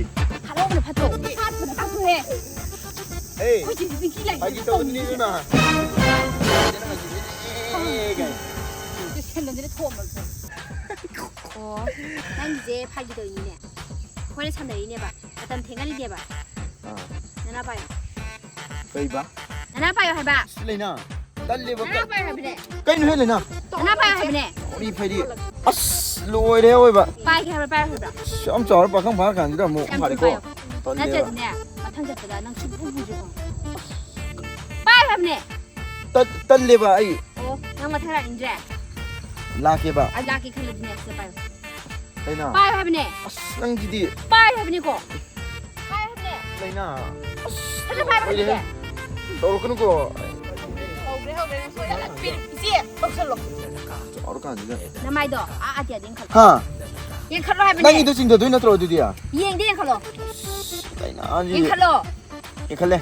ꯍꯔꯥꯎꯕꯅ ꯐꯠꯇ꯭ꯔꯣ? ꯍꯥꯠꯄꯅ ꯐꯠꯇ꯭ꯔꯣꯍꯦ꯫ ꯍꯦ꯫ ꯑꯩꯈꯣꯏ ꯆꯤꯡꯁꯤ ꯄꯤꯡꯀꯤ ꯂꯥꯏ ꯐꯥꯒꯤ ꯇꯧꯕꯅꯤ ꯏꯕꯦꯝꯃ꯫ ꯁꯦꯟꯗꯣꯟꯁꯤꯗ ꯊꯣꯝꯕꯁꯦ꯫ ꯑꯣ, ꯅꯪꯒꯤꯁꯦ ꯐꯥꯒꯤ ꯇꯧꯔꯤꯅꯤꯅꯦ꯫ ꯑꯩꯈꯣꯏꯅ ꯁꯥꯟꯅꯔꯤꯅꯦꯕ꯫ ꯃꯇꯝ ꯊꯦꯡꯍꯜꯂꯤꯅꯦꯕ꯫ ꯑꯥ꯫ ꯅꯅꯥ ꯄꯥꯏꯌꯣ꯫ ꯀꯩꯕ? ꯅꯅꯥ ꯄꯥꯏꯌꯣ ꯍꯥꯏꯕ꯫ ꯁꯤ ꯂꯩꯅ꯫ ꯇꯜꯂꯦꯕ꯫ ꯅꯅꯥ ꯄꯥꯏꯌꯨ ꯍꯥꯏꯕꯅꯦ꯫ ꯀꯩꯅꯣ ꯍꯦ ꯂꯩꯅꯥ? ꯅꯅꯥ ꯄꯥꯏꯌꯨ ꯍꯥꯏꯕꯅꯦ꯫ ꯋꯥꯔꯤ ꯐꯩꯗꯤ꯫ ꯑꯁ, ꯂꯣꯏꯔꯦ ꯑꯣꯏꯕ꯫ ꯄꯥꯏꯒꯦ ꯍꯥꯏꯕ꯭ꯔꯥ, ꯄꯥꯏꯔꯣꯏ ꯍꯥꯏꯕ꯭ꯔꯥ? ꯑꯁ, ꯌꯥꯝ ꯆꯥꯎꯔ ꯄꯥꯈꯪ ꯐꯥꯔ ꯀꯥꯟꯁꯤꯗ ꯑꯃꯨꯛ ꯌꯥꯝ ꯊꯨꯅ ꯐꯔꯦꯀꯣ꯫ ꯄꯥꯏꯌꯣ꯫ ꯇꯜꯂꯦꯕ꯫ ꯅꯠꯇ꯭ꯔꯗꯤꯅꯦ, ꯃꯊꯪ ꯆꯠꯄꯗ ꯅꯪ ꯁꯨꯡꯐꯨ ꯐꯨꯁꯦꯀꯣ꯫ ꯄꯥꯏꯌꯨ ꯍꯥꯏꯕꯅꯦ꯫ ꯇꯜ-, ꯇꯜꯂꯦꯕ ꯑꯩ꯫ ꯑꯣ, ꯅꯪ ꯃꯊꯪ ꯂꯥꯛꯅꯤꯡꯗ꯭ꯔꯦ? ꯂꯥꯛꯀꯦꯕ꯫ ꯑ, ꯂꯥꯛꯀꯦ ꯈꯜꯂꯗꯤꯅꯦ, ꯁꯤꯗ ꯄꯥꯏꯌꯨ꯫ ꯂꯩꯅꯥ꯫ ꯄꯥꯏꯌꯨ ꯍꯥꯏꯕꯅꯦ꯫ ꯑꯁ, ꯅꯪꯁꯤꯗꯤ꯫ ꯄꯥꯏꯌꯨ ꯍꯥꯏꯕꯅꯤꯀꯣ꯫ ꯄꯥꯏꯌꯨ ꯍꯥꯏꯕꯅꯦ꯫ ꯂꯩꯅꯥ꯫ ꯑꯁ, ꯐꯖꯅ ꯄꯥꯏꯌꯨ ꯍꯥꯏꯕꯅꯦ꯫ ꯂꯣꯏꯔꯦꯍꯦ꯫ ꯇꯧꯔꯛꯀꯅꯨꯀꯣ꯫ ꯍꯧꯈ꯭ꯔꯦ, ꯍꯧꯈ꯭ꯔꯦ, ꯅꯪ ꯁꯣꯏꯗꯅ ꯄꯤꯔꯛ-, ꯏꯆꯦ, ꯇꯧꯁꯜꯂꯣ꯫ ꯆꯥꯎꯔꯀꯥꯟꯁꯤꯗ꯫ ꯅꯃꯥꯏꯗꯣ ꯑꯥ ꯑꯇꯤꯌꯥꯗ ꯌꯦꯡꯈꯠꯂꯣ꯫ ꯍꯥ? ꯌꯦꯡꯈꯠꯂꯣ ꯍꯥꯏꯕꯅꯦ꯫ ꯅꯪꯒꯤꯗꯣ ꯆꯤꯡꯊꯗꯣꯏ ꯅꯠꯇ꯭ꯔꯣ ꯑꯗꯨꯗꯤ? ꯌꯦꯡꯗꯦ, ꯌꯦꯡꯈꯠꯂꯣ꯫ ꯑꯁ, ꯂꯩꯅꯥꯁꯤ꯫ ꯌꯦꯡꯈꯠꯂꯣ꯫ ꯌꯦꯡꯈꯠꯂꯦ꯫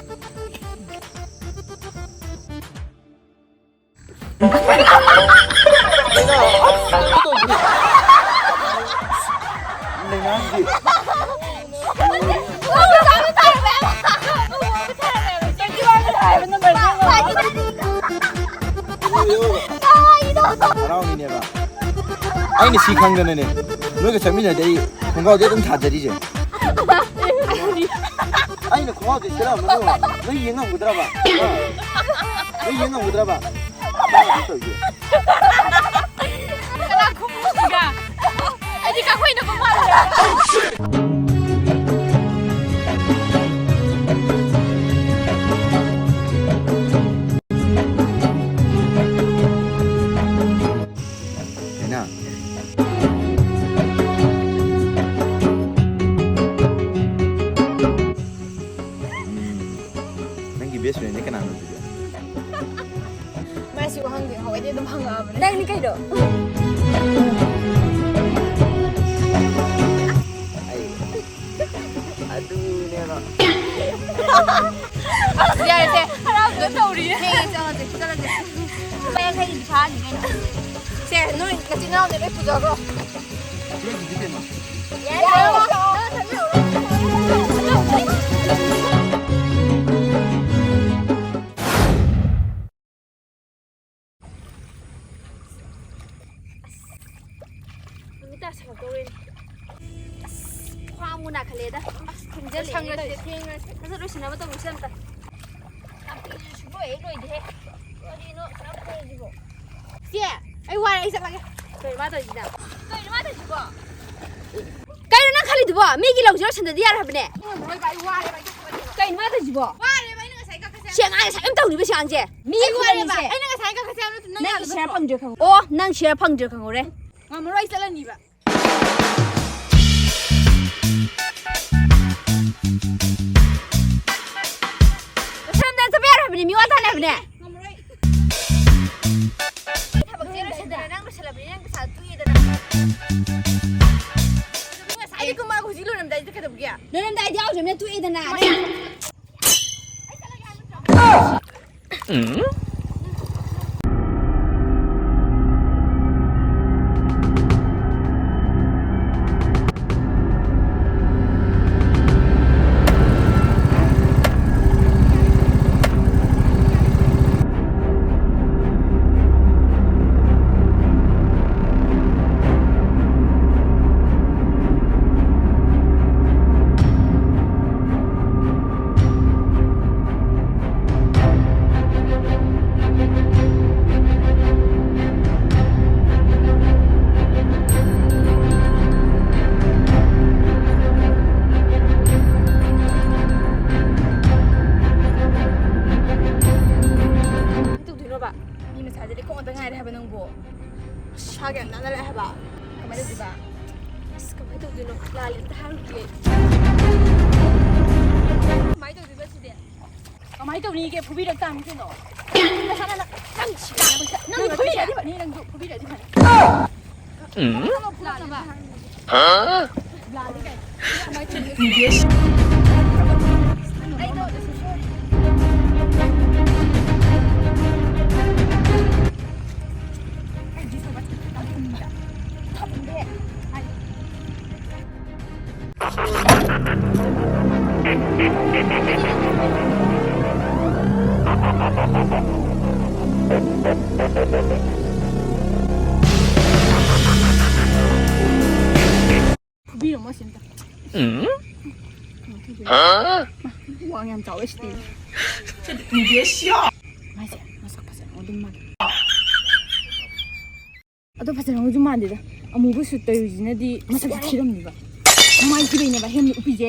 ꯍꯔꯥꯎꯔꯤꯅꯦꯕ꯫ ꯑꯩꯅ ꯁꯤ ꯈꯪꯗꯅꯅꯦ, ꯅꯣꯏꯒ ꯆꯠꯃꯤꯟꯅꯗꯤ ꯑꯩ ꯈꯣꯡꯒ꯭ꯔꯥꯎꯗꯤ ꯑꯗꯨꯝ ꯊꯥꯖꯔꯤꯁꯦ꯫ ꯑꯩꯅ ꯈꯣꯡꯒ꯭ꯔꯥꯎꯗꯤ ꯁꯦꯠꯂꯛꯑꯝꯃꯅꯨ꯫ ꯅꯣꯏ ꯌꯦꯡ ꯉꯝꯒꯗ꯭ꯔꯕ? ꯅꯣꯏ ꯌꯦꯡ ꯉꯝꯒꯗ꯭ꯔꯕ? ꯀꯅꯥ ꯈꯨꯝꯃꯨꯁꯤꯒ? ꯑꯩꯗꯤ ꯀꯥꯡꯈꯨꯏꯅ ꯈꯨꯝꯃꯛꯑꯗ꯭ꯔꯥ? ꯀꯩꯅꯣ? ꯎꯝ. ꯅꯪꯒꯤ best friendꯗꯤ ꯀꯅꯥꯅꯣ ꯑꯗꯨꯗꯤ? ꯃꯥꯁꯤ ꯋꯥꯍꯪꯗꯤ ꯉꯍꯥꯟꯋꯥꯏꯗꯩ ꯑꯗꯨꯝ ꯍꯪꯉꯛꯑꯕꯅꯦ꯫ ꯅꯪꯅꯤ ꯀꯩꯅꯣ? ꯑꯩ ꯑꯗꯨꯅꯦꯕ꯫ ꯑꯁ, ꯌꯥꯔꯦꯁꯦ꯫ ꯍꯔꯥꯎꯗ ꯇꯧꯔꯤꯌꯦ꯫ ꯁꯦ, ꯆꯠꯂꯁꯦ, ꯆꯠꯂꯁꯦ꯫ ꯂꯨꯄꯥ ꯌꯥꯡꯈꯩꯒꯤ ꯄꯤꯁꯥꯅꯤ ꯀꯩꯅꯣ꯫ ꯁꯦ, ꯅꯣꯏ ꯅꯆꯤꯟ ꯅꯅꯥꯎꯅꯦ ꯂꯣꯏ ꯄꯨꯖꯈ꯭ꯔꯣ꯫ ꯅꯣꯏꯒꯤꯗꯤ ꯀꯩꯅꯣ? ꯅꯨꯃꯤꯠ ꯇꯥꯁꯜꯂꯛꯇꯧꯔꯦꯅꯦ꯫ ꯑꯁ, ꯈ꯭ꯋꯥꯡꯕꯨ ꯅꯥꯈꯠꯂꯦꯗ꯫ ꯑꯁ, ꯊꯦꯡꯖꯜꯂꯛꯑꯦꯅꯦ ꯁꯪꯉꯁꯦ, ꯇꯧꯔꯤꯁꯦ꯫ ꯊꯦꯡꯉꯁꯦ꯫ ꯁꯠ ꯁꯠ ꯂꯣꯏꯁꯤꯟꯅꯕ ꯇꯧꯔꯁꯦ ꯑꯝꯇ꯫ ꯀꯥꯡꯈꯤꯁꯤꯁꯨ ꯁꯨꯡꯂꯣꯏ ꯍꯦꯛ ꯂꯣꯏꯗꯦꯍꯦ꯫ ꯀꯔꯤꯅꯣ ꯑꯁꯨꯛ ꯌꯥꯝ ꯊꯦꯡꯉꯤꯁꯤꯕꯣ? ꯆꯦ, ꯑꯩ ꯋꯥꯔꯦ, ꯑꯩ ꯆꯠꯂꯒꯦ꯫ ꯀꯩꯅꯣ ꯃꯥ ꯇꯧꯔꯤꯁꯤꯅ? ꯀꯩꯅꯣ ꯃꯥ ꯇꯧꯔꯤꯁꯤꯕꯣ? ꯀꯩꯅꯣ ꯅꯪ ꯈꯜꯂꯤꯗꯨꯕꯣ? ꯃꯤꯒꯤ ꯂꯧꯁꯤ ꯂꯣꯏꯁꯟꯗꯗꯤ ꯌꯥꯔꯦ ꯍꯥꯏꯕꯅꯦ꯫ ꯑꯩ ꯉꯝꯃꯔꯣꯏꯕ, ꯑꯩ ꯋꯥꯔꯦꯕ, ꯑꯩ ꯆꯠꯈ꯭ꯔꯒꯦꯕ꯫ ꯀꯩꯅꯣ ꯃꯥ ꯇꯧꯔꯤꯁꯤꯕꯣ? ꯋꯥꯔꯦꯕ, ꯑꯩꯅ ꯉꯁꯥꯏ ꯀꯛꯀꯁꯦ ꯁꯤ ꯑꯉꯥꯡꯁꯦ ꯁꯨꯃꯥꯏꯅ ꯇꯧꯅꯤꯕ ꯁꯤ ꯑꯉꯥꯡꯁꯦ꯫ ꯃꯤ ꯑꯩ ꯋꯥꯔꯦꯕ, ꯈꯨꯂꯝꯁꯦ꯫ ꯑꯩꯅ ꯉꯁꯥꯏ ꯀꯛꯀꯁꯦ ꯍꯥꯏꯕ ꯅꯠꯇ꯭ꯔꯣ ꯅꯪ ꯅꯪꯒꯤ ꯌꯥꯗꯕ ꯁꯦꯔ ꯅꯠꯇ꯭ꯔꯣ? ꯐꯪꯗ꯭ꯔꯦ ꯈꯪꯉꯨ꯫ ꯑꯣ, ꯅꯪ ꯁꯦꯔ ꯐꯪꯗ꯭ꯔꯦ ꯈꯪꯉꯨꯔꯦ꯫ ꯉꯝꯃꯔꯣꯏ, ꯑꯩ ꯆꯠꯂꯅꯤꯕ꯫ ꯁꯣꯝꯗ ꯆꯠꯄ ꯌꯥꯔꯣꯏ ꯍꯥꯏꯕꯅꯦ, ꯃꯤ ꯋꯥ ꯇꯥꯅꯤ ꯍꯥꯏꯕꯅꯦ꯫ ꯉꯝꯃꯔꯣꯏ꯫ ꯑꯩ ꯊꯕꯛꯁꯦ ꯂꯣꯏꯁꯤꯟꯗꯅ ꯅꯪ ꯂꯣꯏꯁꯤꯜꯂꯕꯅꯤꯅ ꯅꯪ ꯄꯩꯁꯥ ꯇꯣꯛꯑꯦꯗꯅ꯫ ꯑꯗꯨ ꯉꯁꯥꯏꯗꯤ ꯀꯨꯝꯃꯒ ꯍꯧꯖꯤꯛ ꯂꯣꯏꯔꯝꯗꯥꯏꯁꯤꯗ ꯀꯩꯗꯧꯕꯒꯦ? ꯂꯣꯏꯔꯝꯗꯥꯏꯗꯤ ꯌꯥꯎꯗ꯭ꯔꯕꯅꯤꯅ ꯇꯣꯛꯑꯦꯗꯅ꯫ ꯀꯃꯥꯏꯅ ꯇꯧꯗꯣꯏꯅꯣꯕ? ꯃꯤ ꯃꯆꯥꯁꯦ ꯂꯩꯈꯣꯝ ꯉꯥꯛꯇ ꯉꯥꯏꯔꯦ ꯍꯥꯏꯕ ꯅꯪꯕꯨ꯫ ꯃꯁꯥꯒ ꯌꯥꯝ ꯅꯥꯟꯅꯔꯛꯑꯦ ꯍꯥꯏꯕ꯫ ꯀꯃꯥꯏꯅ ꯇꯧꯗꯣꯏꯕ? ꯑꯁ, ꯀꯃꯥꯏꯅ ꯇꯧꯗꯣꯏꯅꯣ? ꯂꯥꯜꯂꯦ, ꯑꯝꯇ ꯍꯥꯏꯔꯨꯈꯤꯒꯦ꯫ ꯀꯃꯥꯏꯅ ꯇꯧꯗꯣꯏꯕ ꯁꯤꯗꯤ? ꯀꯃꯥꯏꯅ ꯇꯧꯅꯤꯒꯦ? ꯐꯨꯕꯤꯔꯛ ꯇꯥꯕꯅꯤ ꯀꯩꯅꯣ꯫ ꯅꯪ ꯅꯁꯥꯅ ꯅꯪ, ꯅꯪ ꯁꯤ ꯅꯪ ꯐꯨꯕꯤꯔꯛꯑꯗꯤ ꯐꯅꯤ, ꯅꯪꯁꯨ ꯐꯨꯕꯤꯔꯛꯑꯗꯤ ꯐꯅꯤ꯫ ꯎꯝ? ꯂꯥꯜꯂꯦ ꯍꯥꯏꯔꯨꯈꯤꯒꯦ꯫ ꯍꯥ? ꯐꯨꯕꯤꯔꯝꯃꯣ ꯁꯤ ꯑꯝꯇ꯫ ꯎꯝ? ꯀꯩꯅꯣ ꯇꯧꯗꯣꯏꯅꯦ꯫ ꯍꯥ? ꯋꯥꯡ ꯌꯥꯝ ꯆꯥꯎꯋꯦ ꯁꯤꯗꯤ꯫ ꯃꯥꯏꯁꯦ ꯃꯁꯛ ꯐꯖ ꯑꯗꯣ ꯐꯖꯔꯝꯒꯁꯨ ꯃꯥꯟꯗꯦꯗ꯫ ꯑꯃꯨꯕ ꯁꯨꯠ ꯇꯧꯔꯤꯁꯤꯅꯗꯤ ꯃꯁꯛ ꯌꯥꯝ ꯊꯤꯔꯝꯅꯤꯕ꯫ ꯃꯃꯥꯏ ꯊꯤꯕꯩꯅꯦꯕ ꯍꯦꯝꯅ ꯎꯞꯄꯤꯁꯦ꯫